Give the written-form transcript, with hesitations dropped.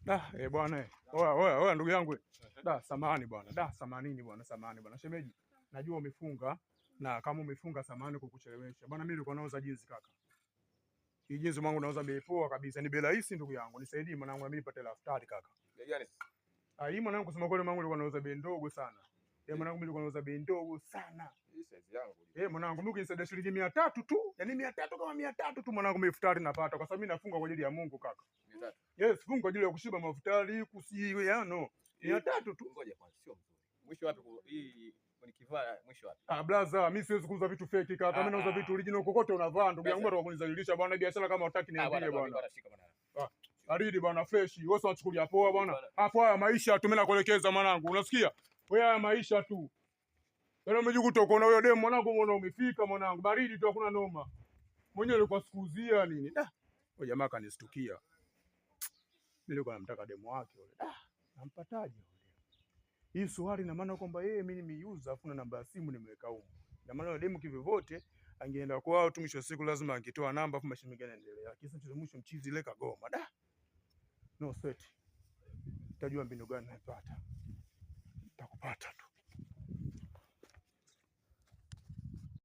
Da, bwana eh. Oya, oya, oya ndugu yangu. Da, samahani bwana. Da, samanini bwana, samahani bwana. Shemeji, najua umefunga na kama umefunga samahani kwa kuchelewesha. Bwana mimi nilikuwa nauza jinsi kaka. Hii jinsi mwangu nauza bei poa kabisa. Ni bei rahisi ndugu yangu. Nisaidie mwanangu na mimi nipate 3000 kaka. Bei gani sasa? Ah, hii mwanangu kusema kweli mwanangu nilikuwa nauza bei ndogo sana. Eh, mwanangu mimi nilikuwa nauza bei ndogo sana. Hii size yangu. Eh, mwanangu mimi ukinisaidia shilingi 300 tu, yaani 300 kama 300 tu mwanangu mimi futari napata kwa sababu mimi nafunga kwa ajili ya Mungu kaka. 300. Yes, funga kwa ajili ya kushiba mafutari, kusiwe yano. 300 tu. Ngoja kwanza, sio mzuri. Mwisho wapi hii nikivaa mwisho wapi? Ah, blaza, mimi siwezi kuuza vitu fake kaka. Mimi nauza vitu original kokote unavaa ndugu yangu, bado wakunizalilisha bwana. Biashara kama hutaki niambie bwana. Bwana shika bwana. Ah, baridi bwana fresh. Wewe unachukulia poa bwana. Afu haya maisha tu mimi nakuelekeza mwanangu. Unasikia? Wewe haya maisha tu. Yaani umejikuta uko na huyo demu mwanangu, umeona umefika mwanangu. Baridi tu hakuna noma. Mwenyewe alikuwa sikuzia nini? Da. Huyo jamaa kanistukia. Mimi nilikuwa namtaka demu wake yule. Da, nampataje yule? Hii swali ina maana kwamba yeye mimi nimeiuza afu na namba ya simu nimeweka huko. Ina maana demu kivyovyote angeenda kwao tu mwisho wa siku lazima angetoa namba afu maisha mengine yanaendelea. Lakini sasa mwisho mchizi ile kagoma. Da. No sweat. Nitajua mbinu gani naipata. Nitakupata tu.